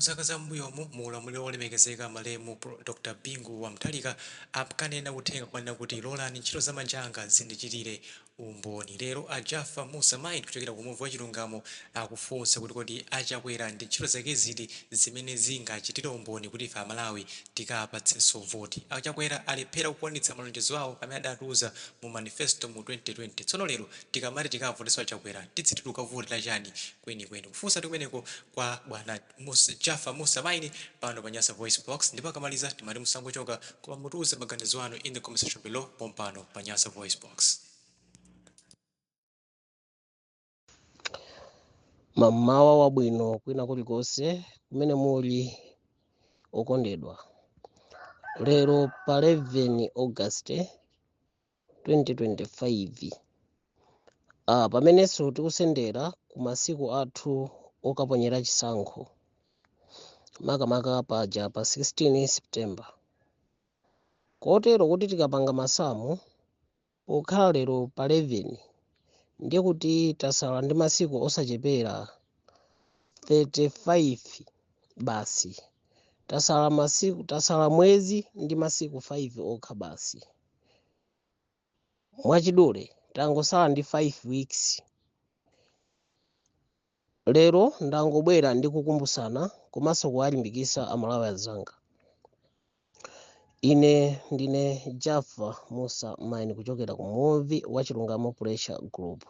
Zaka za m'mbuyomu, mu ulamuliro wa olemekezeka malemu Dr Bingu wa Mutharika amkanena uthenga kumanena kuti lolani ntchito za manja anga zindichitire umboni. Lero a Jaffer Mussa Main kuchokera ku Muvi wa Chilungamo akufunsa kuti kodi a Chakwera ndi ntchito zake ziti zimene zingachitire umboni kuti ife a Malawi tikapatsenso voti. A Chakwera alephera kukwaniritsa malonjezo awo amene adatiuza mu manifesto mu 2020. Tsono lero tikamati tikavotenso a Chakwera tidziti tikavotera chani kwenikweni? Kufunsatu kumeneko kwa bwana Mussa, Jaffer Mussa Maini pano pa Nyasa VoiceBox ndipo akamaliza timati musangochoka koma mutiuze maganizo anu in the comment section below pompano pa Nyasa VoiceBox. Mmawa wabwino kwina kulikonse kumene muli okondedwa. Lero pa 11 August 2025, pamenenso tikusendera ku masiku athu okaponyera chisankho, makamaka paja pa 16 September, kotero kuti tikapanga masamu, pokhala lero pa 11, ndiye kuti tasala ndi masiku osachepera 35 basi. Tasala mwezi ndi masiku 5 okha basi. Mwachidule tangosala ndi 5 weeks. Lero ndangobwera ndi kukumbusana komanso kuwalimbikisa Amalawi anzanga. Ine ndine Jaffer Mussa Maini kuchokera ku Muvi wa Chilungamo Pressure Group.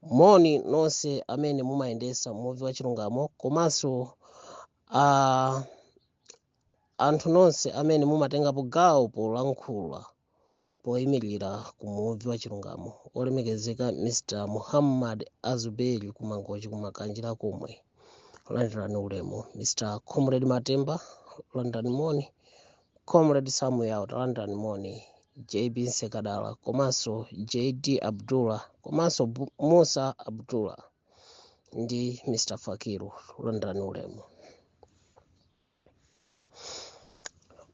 Moni nonse amene mumayendesa Muvi wa Chilungamo komanso anthu nonse amene mumatengapo gawo polankhula poyimirira ku Muvi wa Chilungamo. Olemekezeka Mr Muhammad Azuberi ku Mangochi ku Makanjira komwe, landirani ulemu. Mr Comrade Matemba, landirani moni. Comrade Samuel, talandirani moni. JB Nsekadala komanso JD Abdullah komanso Musa Abdullah ndi Mr Fakiru, landirani ulemu.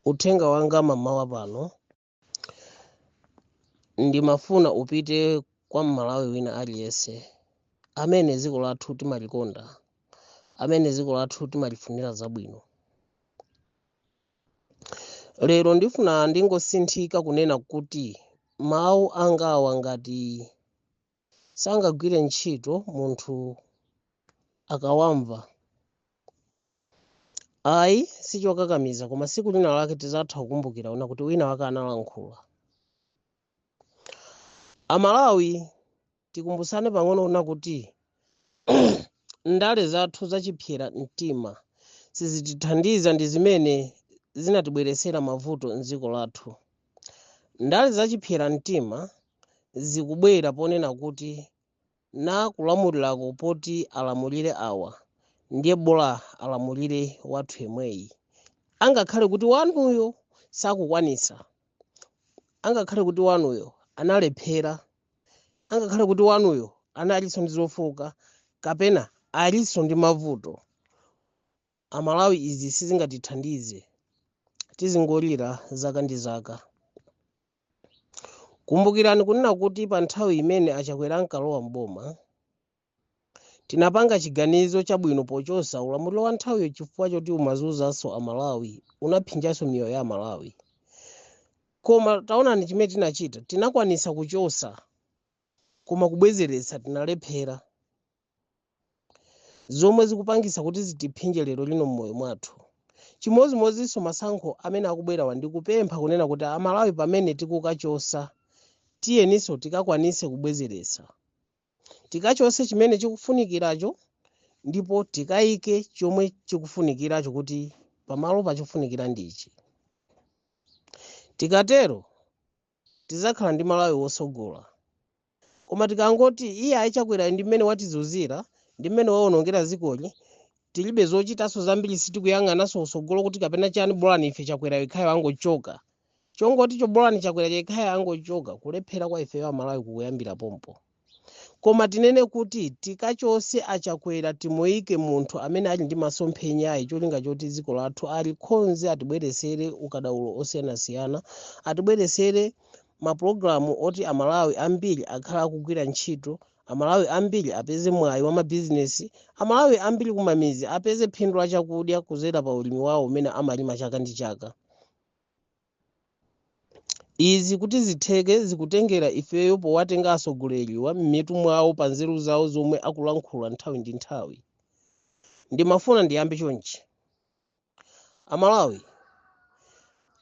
Uthenga wanga mamawa pano ndimafuna upite kwa Mmalawi wina aliyense amene dziko lathu timalikonda, amene dziko lathu timalifunira zabwino. Lero ndifuna ndingosinthika kunena kuti mawu angawa ngati sangagwire ntchito munthu akawamva, ayi, sichokakamiza, koma siku lina lake tizatha kukumbukira una kuti wina wake analankhula. Amalawi, tikumbusane pang'ono una kuti ndale zathu zachipsera mtima sizitithandiza, ndi zimene zinatibweresera mavuto mdziko lathu. Ndale zachipsera mtima zikubwera ponena kuti na kulamulirako poti alamulire awa, ndiye bola alamulire wathu yemweyi, angakhale kuti wanuyo sakukwanisa, angakhale kuti wanuyo analephera, angakhale kuti wanuyo analinso ndi zofooka kapena alinso ndi mavuto. Amalawi, izi sizingatithandize, tizingolira zaka ndi zaka. Kumbukirani kunena kuti pa nthawi imene a Chakwera ankalowa m'boma, tinapanga chiganizo chabwino pochosa ulamuliro wa nthawiyo chifukwa choti umazunzanso Amalawi, unaphinjanso miyoyo ya Amalawi. Koma taonani chimene tinachita, tinakwanisa kuchosa koma kubwezeretsa tinalephera, zomwe zikupangisa kuti zitiphinje lero lino mmoyo mwathu. Chimodzimodzinso masankho amene akubwerawa, ndikupempha kunena kuti Amalawi, pamene tikukachosa, tiyeninso tikakwanise kubwezeretsa. Tikachose chimene chikufunikiracho ndipo tikayike chomwe chikufunikiracho kuti pamalo pachofunikira ndichi. Tikatero tizakhala ndi Malawi wosogola. Koma tikangoti iye ayi, Chakwera ndi mmene watizunzira, ndi mmene waonongera dzikoli, tilibe zochitanso zambiri, sitikuyang'ananso usogolo kuti kapena chani, bolani ife Chakwera yekhayo angochoka. Chongoti chobolani Chakwera yekhayo angochoka, kulephera kwa ifeyo Amalawi kukuyambira pompo. Koma tinene kuti tikachose a Chakwera, timuyike munthu amene ali ndi masomphenya ayi, cholinga choti dziko lathu alikhonze, atibweresere ukadaulo osiyanasiyana, atibweresere mapulogalamu oti Amalawi ambiri akhala akugwira ntchito, Amalawi ambiri apeze mwayi wa mabizinesi, Amalawi ambiri kumamizi apeze phindu la chakudya kuzera pa ulimi wawo umene amalima chaka ndi chaka. Izi kuti zitheke zikutengera ifeyo powatenga asogoleriwa m'mitu mwawo pa nzeru zawo zomwe akulankhula nthawi ndi nthawi. Ndimafuna ndiyambe chonchi. Amalawi,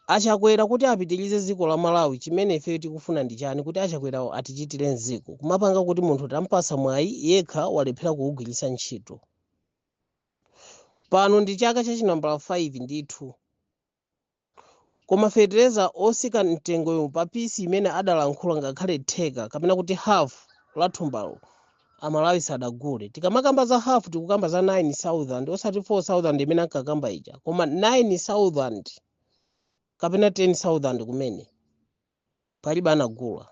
Achakwera kuti apitirize dziko la Malawi chimene ifeyo tikufuna ndi chani kuti Achakwerawo atichitire mdziko kumapanga kuti munthu tampasa mwayi yekha walephera kuwugwiritsa ntchito. Pano ndi chaka cha chinambala 5 ndithu. Koma fetereza osika mtengoyo pa piece imene adalankhula ngakhale theka kapena kuti half la thumbalo Amalawi sadagule. Tikamakamba za half tikukamba za 9000 osati 4000 imene ankakamba ija koma 9000 kapena 10000 kumene palibe anagula.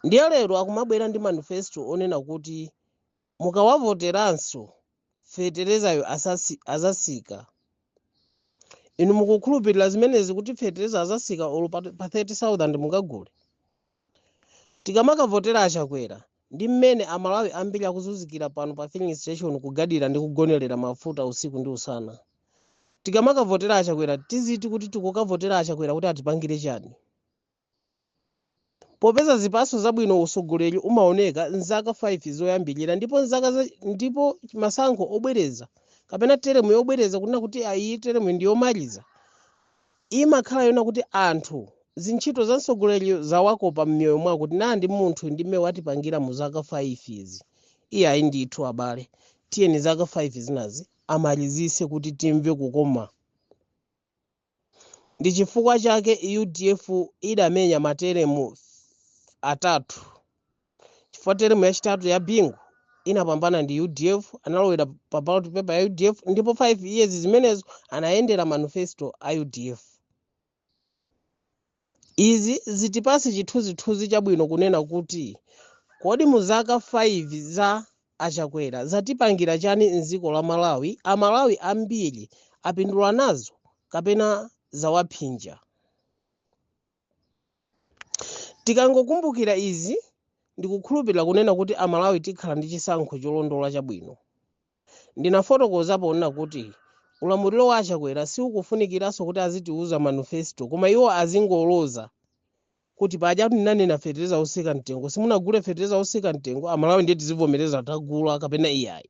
Ndiye lero akumabwera ndi manifesto onena kuti mukawavoteranso feterezayo azasika. Inu mukukhulupirira zimenezi kuti fetereza azasika olo pa 30,000 mungagule? Tikamakavotera Achakwera ndi mmene Amalawi ambiri akuzunzikira pano pa filling station kugadira ndi kugonerera mafuta usiku ndi usana. Tikamakavotera Achakwera tiziti kuti tikukavotera Achakwera kuti atipangire chani? Popeza zipatso zabwino utsogoleri umaoneka m'zaka 5 zoyambirira ndipo m'zaka za ndipo masankho obwereza kapena teremu yobwereza kunena kuti iyi teremu ndi yomaliza imakhala yonena kuti anthu zintchito za mtsogoleriyo zawakopa m'miyoyo mwawo kuti nandi munthu ndi mmene watipangira mu zaka 5 izi iyayi ndithu abale tiyeni zaka 5 zinazi amalizise kuti timve kukoma. Ndi chifukwa chake udf idamenya materemu atatu chifukwa teremu yachitatu ya Bingu inapambana ndi udf, analowera pa ballot paper ya udf ndipo 5 years zimenezo anayendera manifesto a udf. Izi zitipase chithunzithunzi chabwino kunena kuti kodi mu zaka 5 za a Chakwera zatipangira chani mdziko la Malawi, a Malawi ambiri apindula nazo kapena zawaphinja? Tikangokumbukira izi ndikukhulupilira kunena kuti a Malawi tikhala ndi chisankho cholondola chabwino. Ndinafotokoza ponena kuti ulamuliro wa a Chakwera siukufunikiranso kuti azitiuza manifesto koma iwo azingoloza kuti pajatu ndinanena fetereza osika mtengo simunagule fetereza osika mtengo Amalawi ndiye tizivomereza tagula kapena iyayi.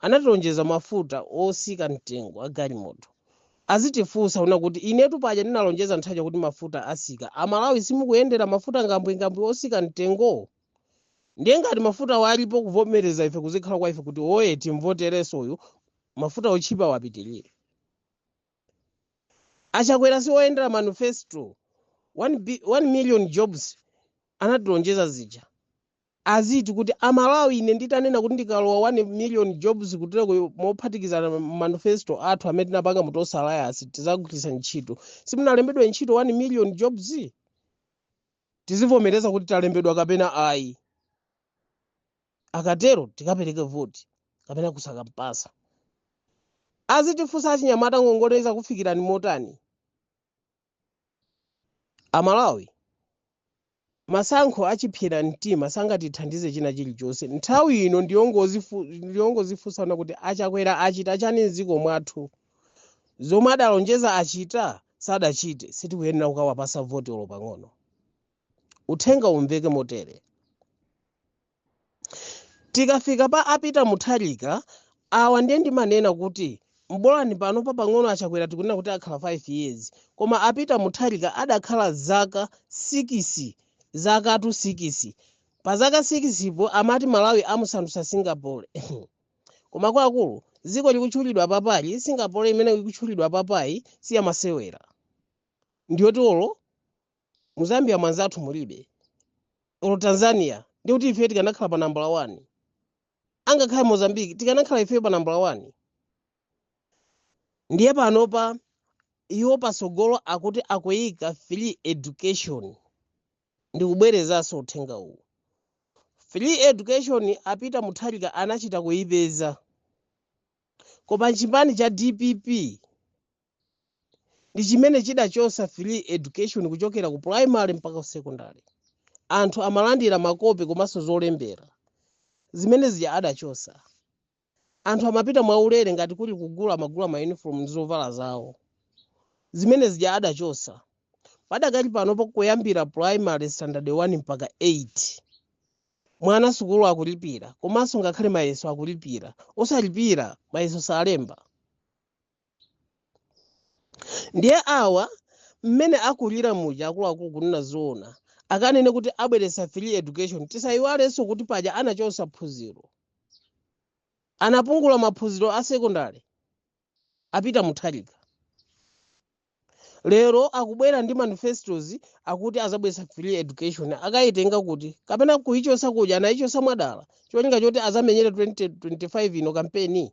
Anatilonjeza mafuta osika mtengo a galimoto. Azitifunsa kunena kuti inetu paja ndinalonjeza nthawi kuti mafuta asika Amalawi simukuyendera mafuta ngambwingambwi osika mtengo? Ndiye ngati mafutawo alipo kuvomereza ife kuzikhala kwa ife kuti oye timvoterenso uyu mafuta otchipa wapitilire. A Chakwera si oyendera manifesto 1 million jobs anatilonjeza zija aziti kuti Amalawi ine nditanena kuti ndikalowa 1 million jobs kutereko mophatikizana manifesto athu amene tinapanga mu Tonse Alliance tizagwiritsa ntchito simunalembedwe ntchito 1 million jobs tizivomereza kuti talembedwa kapena ayi. Akatero tikapereke voti kapena kusakampasa. Azitifunsa achinyamata ngongole zakufikirani motani? Amalawi, masankho achipsera mtima sangatithandize china chilichonse. Nthawi ino ndiyongozifunsana kuti achakwera achita chani mdziko mwathu? Zomwe adalonjeza achita? Sadachite. Sitikuyenera kukawapasa voti olo pang'ono. Uthenga umveke motere. Tikafika pa a Peter Mutharika awa ndiye ndimanena kuti mbolani panopa pang'ono a Chakwera tikunena kuti akhala 5 years koma a Peter Mutharika adakhala zaka 6 zakatu 6 pa zaka 6 po amati Malawi amusandutsa Singapore koma akuluakulu dziko likutchulidwa apapali Singapore imene ikutchulidwa apapayi siyamasewera ndiyoti olo mu Zambia mwanzathu mulibe olo Tanzania ndikuti ife tikanakhala pa nambala 1 angakhale Mozambique tikanakhala ife pa nambala 1 ndiye panopa iwo pasogolo akuti akuyika free education ndikubwerezanso uthenga uwu free education a Peter Mutharika anachita kuyipeza koma chipani cha DPP ndi chimene chidachosa free education kuchokera ku primary mpaka ku secondary. Anthu amalandira makope komanso zolembera. Zimene zija adachosa. Anthu amapita mwaulere, ngati kuli kugula amagula ma uniform ndi zovala zawo. Zimene zija adachosa. Padakali panopo kuyambira primary standard 1 mpaka 8 mwana sukulu akulipira, komanso ngakhale mayeso akulipira. Osalipira mayeso salemba. Ndiye awa mmene akulira muja, akuluakulu, kunena zoona, akanene kuti abweretsa free education. Tisayiwalenso kuti paja anachosa phunziro, anapungula maphunziro a secondary a Peter Mutharika. Lero akubwera ndi manifestos akuti azabweretsa free education. Akayitenga kuti? Kapena kuyichosa kuja anayichosa mwadala, cholinga choti azamenyere 2025 ino kampeni?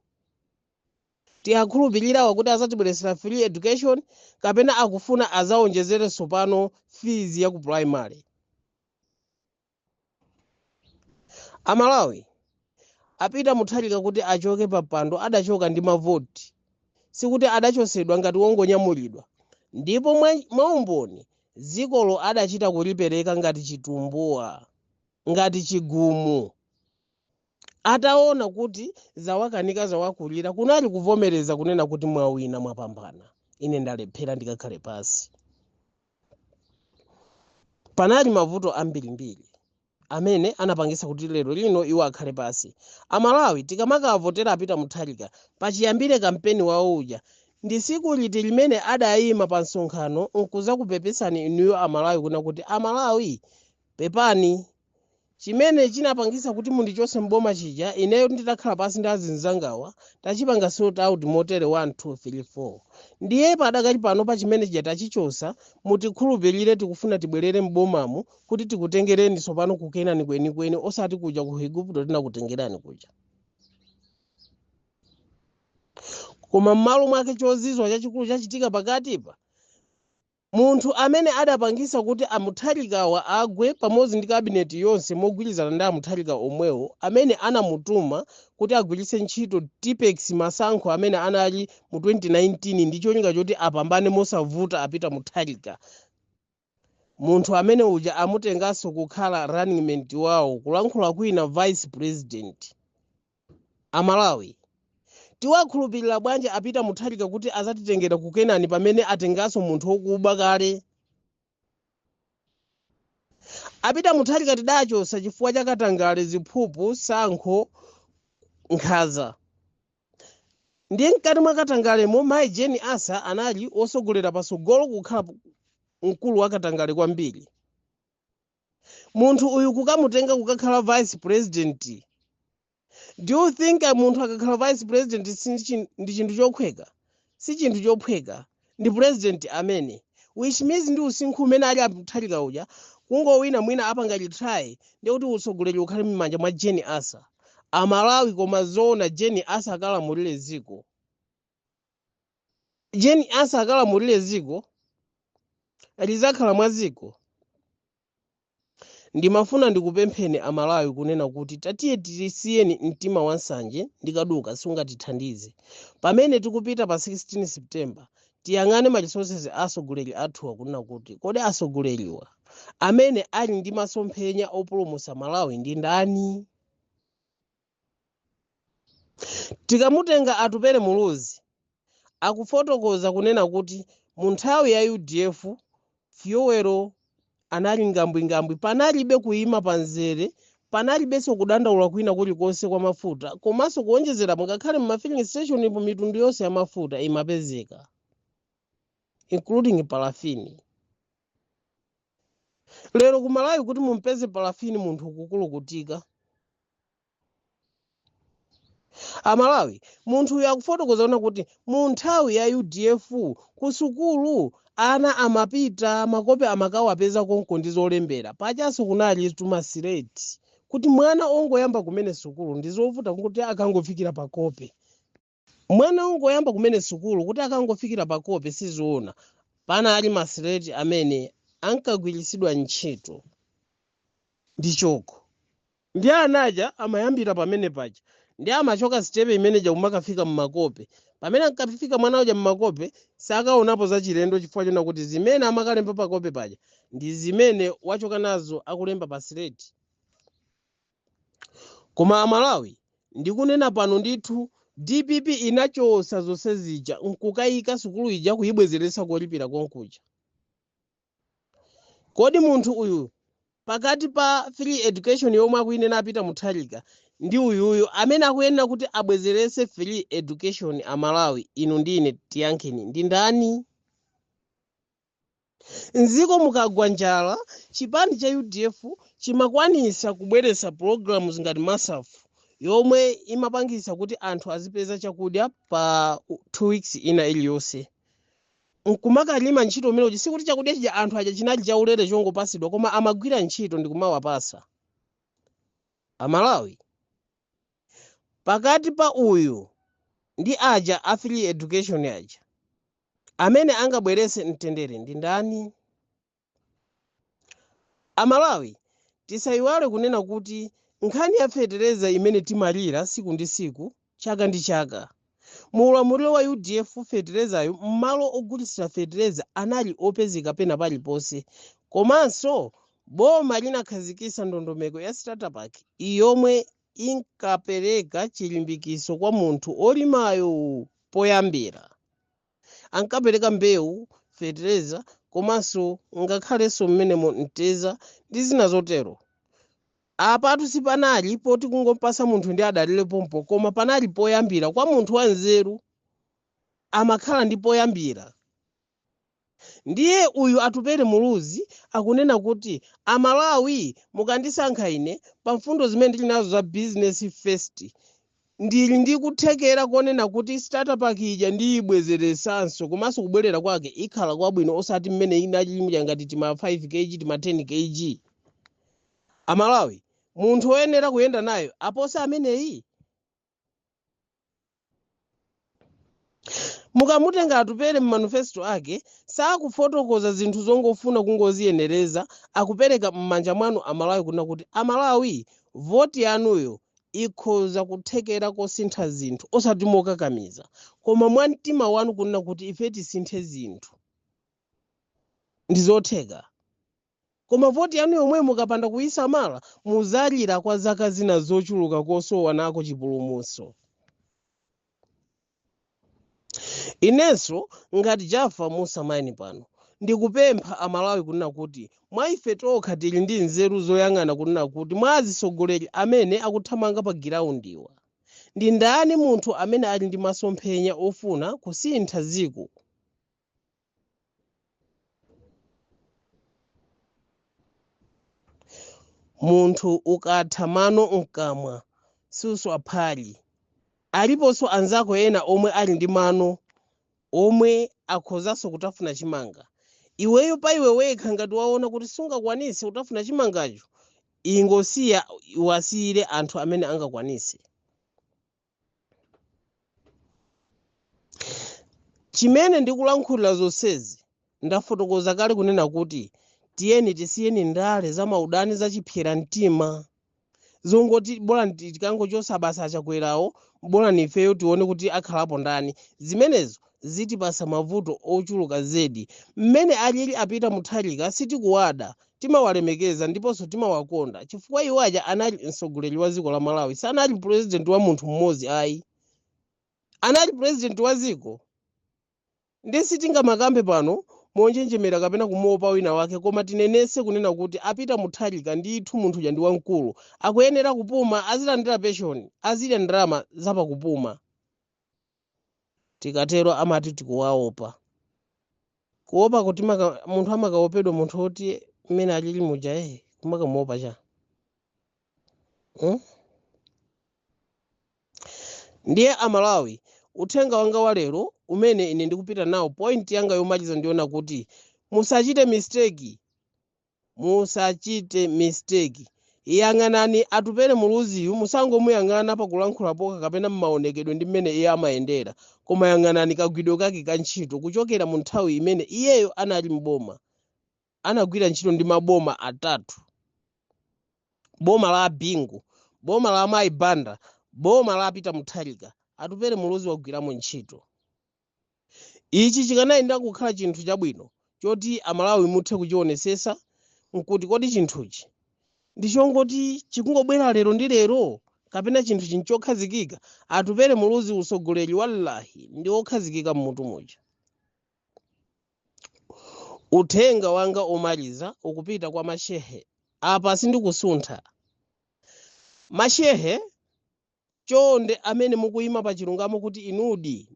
Tiyakhulupirirawa kuti azatibweretsera free education, kapena akufuna azawonjezerenso pano fees ya ku primary? Amalawi, a Peter Mutharika kuti achoke pa mpando adachoka ndi mavoti, sikuti adachosedwa ngati wongonyamulidwa. Ndipo mwaumboni dzikolo adachita kulipereka ngati chitumbuwa, ngati chigumu. Ataona kuti zawakanika, zawakulira, kunali kuvomereza kunena kuti mwawina, mwapambana, ine ndalephera, ndikakhale pasi. Panali mavuto ambirimbiri amene anapangisa kuti lero lino iwo akhale pasi. Amalawi, tikamakavotera a Peter Mutharika, pachiyambire kampeni wawo uja, ndi siku liti limene adayima pa msonkhano nkuzakupepesani inuyo Amalawi, kuna kuti Amalawi pepani, chimene chinapangisa kuti mundichose mboma chija, ineyo nditakhala pasi ndi azinzangawa tachipanga sort out motere 1 2 3 4, ndiye padakali pano pa chimene chija tachichosa, mutikhulupirire, tikufuna tibwerere m'bomamu kuti tikutengereni tsopano ku Kenani kwenikweni, osati kuja ku Igupto tinakutengerani kuja. Koma m'malo mwake chozizwa chachikulu chachitika pakatipa, munthu amene adapangisa kuti a Mutharikawa agwe pamodzi ndi kabineti yonse mogwirizana ndi a Mutharika omwewo amene anamutuma kuti agwiritse ntchito Tipex masankho amene anali mu 2019 ndi cholinga choti apambane mosavuta a Peter Mutharika, munthu amene uja amutenganso kukhala running mate wawo, kulankhula kwina vice president. Amalawi, tiwakhulupirira bwanji a Peter Mutharika kuti azatitengera ku Kenani pamene atenganso munthu wokuba kale? A Peter Mutharika tidachosa chifukwa cha katangale, ziphuphu, sankho, nkhanza. Ndiye mkati mwa katangalemo mayi Jane Ansah anali wosogolera pasogolo kukhala mkulu wa katangale kwambiri. Munthu uyu kukamutenga kukakhala vice president, do you think munthu akakhala vice president ndi chinthu chophweka? Si chinthu chophweka. Ndi president amene, which means ndi usinkhu umene ali a Mutharika uja, kungowina mwina apanga retire, ndiye kuti utsogoleri ukhale m'manja mwa Jane Ansah. Amalawi, koma zoona Jane Ansah akalamulire dziko? Jane Ansah akalamulire dziko? Lizakhala mwa dziko? Ndimafuna ndikupempheni Amalawi kunena kuti tatiye tisiyeni mtima wa nsanje ndi kaduka, sungatithandize. Pamene tikupita pa 16 September, tiyang'ane ma resources a atsogoleri athuwa, kunena kuti kodi atsogoleriwa amene ali ndi masomphenya opulumutsa Malawi ndi ndani? Tikamutenga Atupele Muluzi, akufotokoza kunena kuti mu nthawi ya UDF fuel anali ngambwingambwi, panalibe kuyima panzere, panalibenso kudandaula kwina kulikonse kwa mafuta. Komanso kuonjezerapo, ngakhale mu filling station ipo mitundu yonse ya mafuta imapezeka, including parafini. Lero ku Malawi kuti mumpeze parafini munthu kukulukutika. Amalawi, munthu uyu akufotokoza kuna kuti mu nthawi ya UDF ku sukulu ana amapita, makope amakawapeza konko ndi zolembera. Pachanso kunali tumasileti kuti mwana ongoyamba kumene sukulu ndi zovuta kuti akangofikira pakope. Mwana ongoyamba kumene sukulu kuti akangofikira pakope sizoona. Panali masileti amene ankagwiritsidwa ntchito ndi choko, ndi anaja amayambira pamene paja, ndi amachoka sitepe imeneja kumakafika mmakope. Pamene ankafika mwana uja mmakope sakaonapo zachilendo chifukwa chona kuti zimene amakalemba pakope paja ndi zimene wachoka nazo akulemba pa sileti. Koma Amalawi, ndikunena pano ndithu dpp inachosa zonse zija nkukayika sukulu ija kuyibwezeretsa kolipira konkuja. Kodi munthu uyu pakati pa free education yomwe akuyinena a Peter Mutharika ndi uyuyu amene akuyenera kuti abwezeretse free education, Amalawi inu ndi ine tiyankheni, ndi ndani? Mdziko mukagwa njala, chipani cha udf chimakwanisa kubweretsa programs ngati MASAF yomwe imapangisa kuti anthu azipeza chakudya pa 2 weeks ina iliyonse nkumakalima ntchito umene uja. Sikuti chakudya chija anthu aja chinali chaulere chongopasidwa, koma amagwira ntchito ndikumawapasa. Amalawi, pakati pa uyu ndi aja a free education aja, amene angabweretse mtendere ndi ndani? Amalawi, tisayiwale kunena kuti nkhani ya fetereza imene timalira siku ndi siku, chaka ndi chaka, mu ulamuliro wa udf feterezayo, mmalo ogulitsira fetereza anali opezeka pena paliponse. Komanso boma linakhazikitsa ndondomeko ya starter pack yomwe inkapereka chilimbikiso kwa munthu olimayo. Poyambira ankapereka mbewu, fetereza, komanso ngakhalenso mmenemo mteza ndi zina zotero. Apatu sipanali poti kungopasa munthu ndi adalire pompo, koma panali poyambira. Kwa munthu wanzeru amakhala ndi poyambira. Ndiye uyu Atupele Muluzi akunena kuti, "Amalawi, mukandisankha ine pa mfundo zimene ndili nazo za business first, ndili ndi kuthekera konena kuti starter pack ija ndiyibwezeresanso, komanso kubwerera kwake ikhala kwabwino, osati mmene inali ngati tima 5 kg, tima 10 kg." Amalawi, munthu woyenera kuyenda nayo aposa ameneyi? Mukamutenga Atupele, mmanifesto ake sakufotokoza zinthu zongofuna kungoziyenereza. Akupereka m'manja mwanu Amalawi kunena kuti, "Amalawi, voti yanuyo ikhoza kuthekera kosintha zinthu, osati mokakamiza, koma mwa mtima wanu kunena kuti ife tisinthe zinthu, ndi zotheka. Koma voti yanu yomwe mukapanda kuyisamala, muzalira kwa zaka zina zochuluka kosowa nako chipulumutso." Inenso ngati Jafar Musa Maini pano ndikupempha Amalawi kunena kuti mwa ife tokha tili ndi nzeru zoyang'ana kunena kuti mwa atsogoleri amene akuthamanga pa ground-wa, ndi ndani munthu amene ali ndi masomphenya ofuna kusintha dziko? Munthu ukatha mano mkamwa suswa phali. Aliponso anzako ena omwe ali ndi mano omwe akhozanso kutafuna chimanga. Iweyo pa iwe wekha ngati waona kuti sungakwanise kutafuna chimangacho, ingosiya, wasiyire anthu amene angakwanise. Chimene ndikulankhulira zonsezi, ndafotokoza kale kunena kuti tiyeni tisiyeni ndale za maudani, zachipsera mtima, zongoti bola tikangochosa basa Achakwerawo, bola nifeyo tione kuti akhalapo ndani. Zimenezo zitipasa mavuto ochuluka zedi. Mmene alili a Peter Mutharika, sitikuwada, timawalemekeza ndiponso timawakonda, chifukwa iwo aja anali mtsogoleri wa dziko la Malawi. Sanali president wa munthu mmodzi ayi, anali president wa dziko. Ndi sitingamakambe pano monjenjemera kapena kumuopa wina wake, koma tinenese kunena kuti a Peter Mutharika ndithu munthu uja ndi wamkulu, akuyenera kupuma, azilandira pension, azidya ndalama zapakupuma. Tikatero amati tikuwaopa. Kuopa kuti munthu amakaopedwa, munthu woti mmene alili muja, kumakamuopa cha, Ndiye Amalawi, uthenga wanga wa lero umene ine ndikupita nawo, point yanga yomaliza, ndiona kuti musachite mistake, musachite mistake. Yang'anani Atupele Muluziyu, musangomuyang'ana pakulankhula pokha kapena m'maonekedwe ndi mmene iye amayendera, koma yang'anani kagwidwe kake ka ntchito kuchokera mu nthawi imene iyeyo anali mboma. Anagwira ntchito ndi maboma atatu: boma la Bingu, boma la Mayi Banda, boma la Peter Mutharika. Atupele Muluzi wagwiramo ntchito. Ichi chikanayenera kukhala chinthu chabwino choti Amalawi muthe kuchionesesa nkuti kodi chinthuchi ndichongoti chikungobwera lero ndi lero kapena chinthu chinchokhazikika. Atupele Muluzi usogoleri wallahi ndi wokhazikika mmutu muja. Uthenga wanga omaliza ukupita kwa mashehe. Apa sindikusuntha. Mashehe chonde amene mukuyima pa chilungamo kuti inudi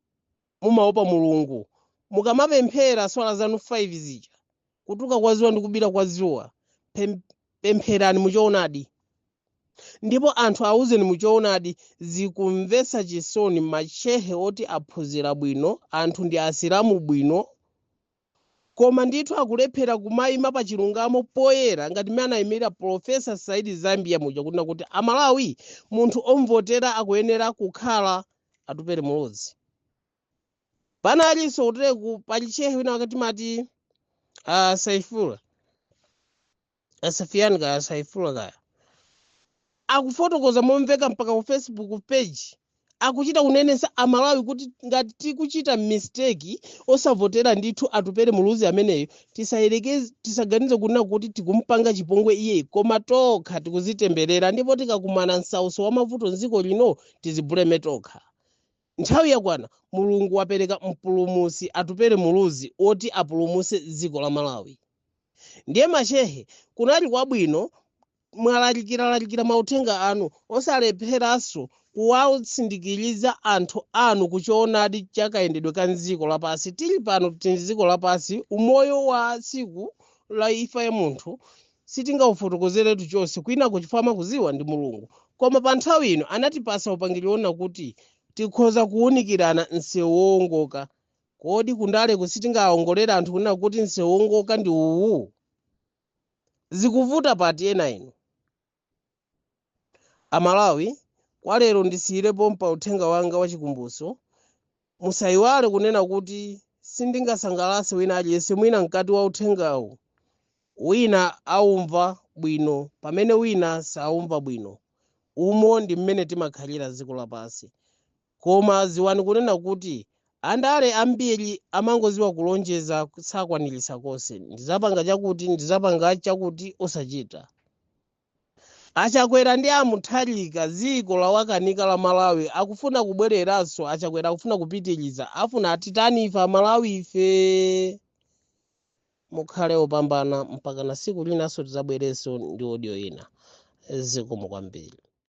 mumaopa Mulungu, mukamapemphera swala zanu 5 zija, kutuluka kwa zuwa ndi kubira kwa zuwa, pempherani muchoonadi ndipo anthu auzeni muchoonadi. Zikumvetsa chisoni mashehe oti aphunzira bwino, anthu ndi asilamu bwino, koma ndithu akulephera kumayima pa chilungamo poyera ngati mmene anayimira Profesa Saidi Zambia muja kunena kuti Amalawi munthu omvotera akuyenera kukhala Atupele Muluzi. Panalinso kutereku pali shehe wina wakati mati Saifula Safian kaya Saifula kaya, akufotokoza momveka mpaka ku Facebook page, akuchita kunenesa Amalawi kuti ngati tikuchita mistake osavotera ndithu Atupele Muluzi ameneyo, tisayerekeze, tisaganize kunena kuti tikumpanga chipongwe iye, koma tokha tikuzitemberera, ndipo tikakumana msauso wa mavuto mdziko lino tizibuleme tokha. Nthawi yakwana, Mulungu wapereka mpulumusi Atupele Muluzi oti apulumuse dziko la Malawi. Ndiye mashehe, kunali kwabwino mwalalikiralalikira mauthenga anu, osalepheranso kuwatsindikiriza anthu anu kuchoonadi cha kayendedwe ka mdziko lapansi. Tili pano tili mdziko lapansi, umoyo wa tsiku la imfa ya munthu sitingaufotokozeretu chonse, kwinako chifukwa amakuziwa ndi Mulungu, koma pa nthawi ino anatipasa upangiri wona kuti tikhoza kuwunikirana msewu wowongoka. Kodi kundaleku sitingawongolera anthu kunena kuti msewu wowongoka ndi uwu? Zikuvuta pati ena inu Amalawi? Kwa lero ndisiyirepo pa uthenga wanga wachikumbutso. Musayiwale kunena kuti sindingasangalatse wina aliyense. Mwina mkati wa uthengawu wina aumva bwino pamene wina saumva bwino. Umo ndi mmene timakhalira dziko lapansi. Koma ziwani kunena kuti andale ambiri amangoziwa kulonjeza, sakwanirisa konse. Ndizapanga chakuti, ndizapanga chakuti, osachita. Achakwera ndi Amutharika dziko lawakanika la Malawi. Akufuna kubwereranso Achakwera, akufuna kupitiriza, afuna atitani ife Amalawi ife? Mukhale opambana mpaka na siku linanso tizabwerenso ndi audio ina. Zikomo kwambiri.